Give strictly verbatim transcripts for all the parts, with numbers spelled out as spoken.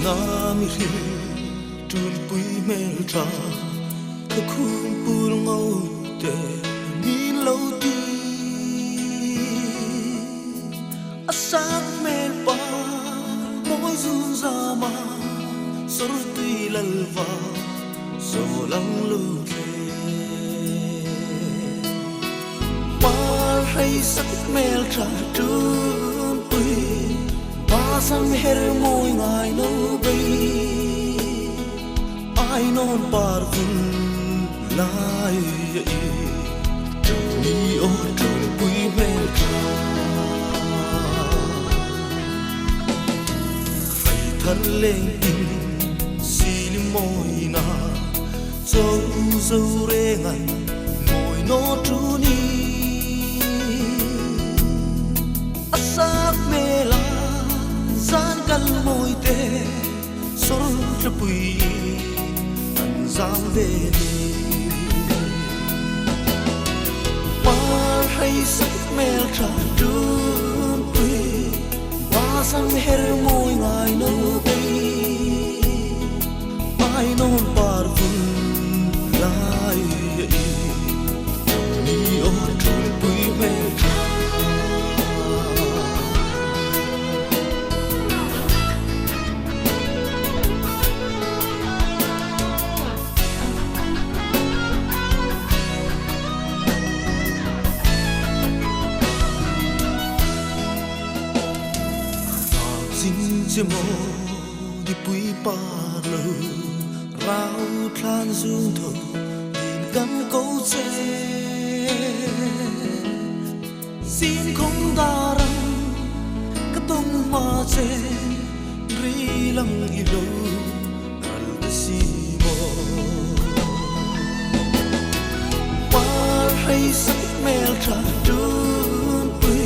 Na mi hril ṭulpui hmel ṭha, ka khum pul ngau te min lo ti. A sak hmel pa, mawi zun zama, sor tui lal va, so lang lo tle. Par hei sak hmel ṭha ṭulpui, basam her mawi ngai naw bei. Ai nawn par vun lai a i, ni aw ṭulpui hmel ṭha. Hei thar leng tin, sili mawina, chau zo rengan, mawi naw ṭu ni. A sak hmela, zan kal mawi te, sor ṭhapui an zam ve ni. Par hei sak hmel ṭha ṭulpui, basam her mawi ngai naw bei. Ai nawn par vun lai a i, ni aw ṭulpui hmel ṭha. Chin che maw, dipui par lo, rau thlan zung tho, din kan ko che. Sin khong daran, ka tong hma che, ri lang i lo, ral ta si maw. Par hei sak hmel ṭha ṭulpui,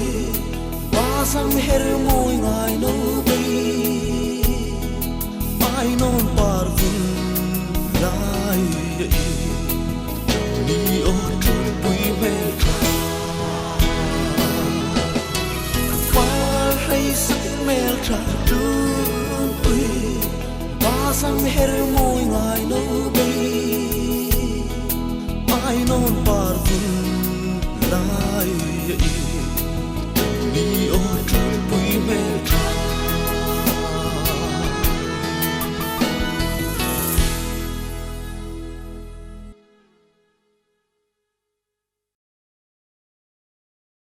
basam her mawi ngai naw bei. Ai nawn par vun lai a i, ni aw ṭulpui hmel ṭha. Par hei sak hmel ṭha ṭulpui, basam her mawi ngai naw bei. Ai nawn par vun lai a i,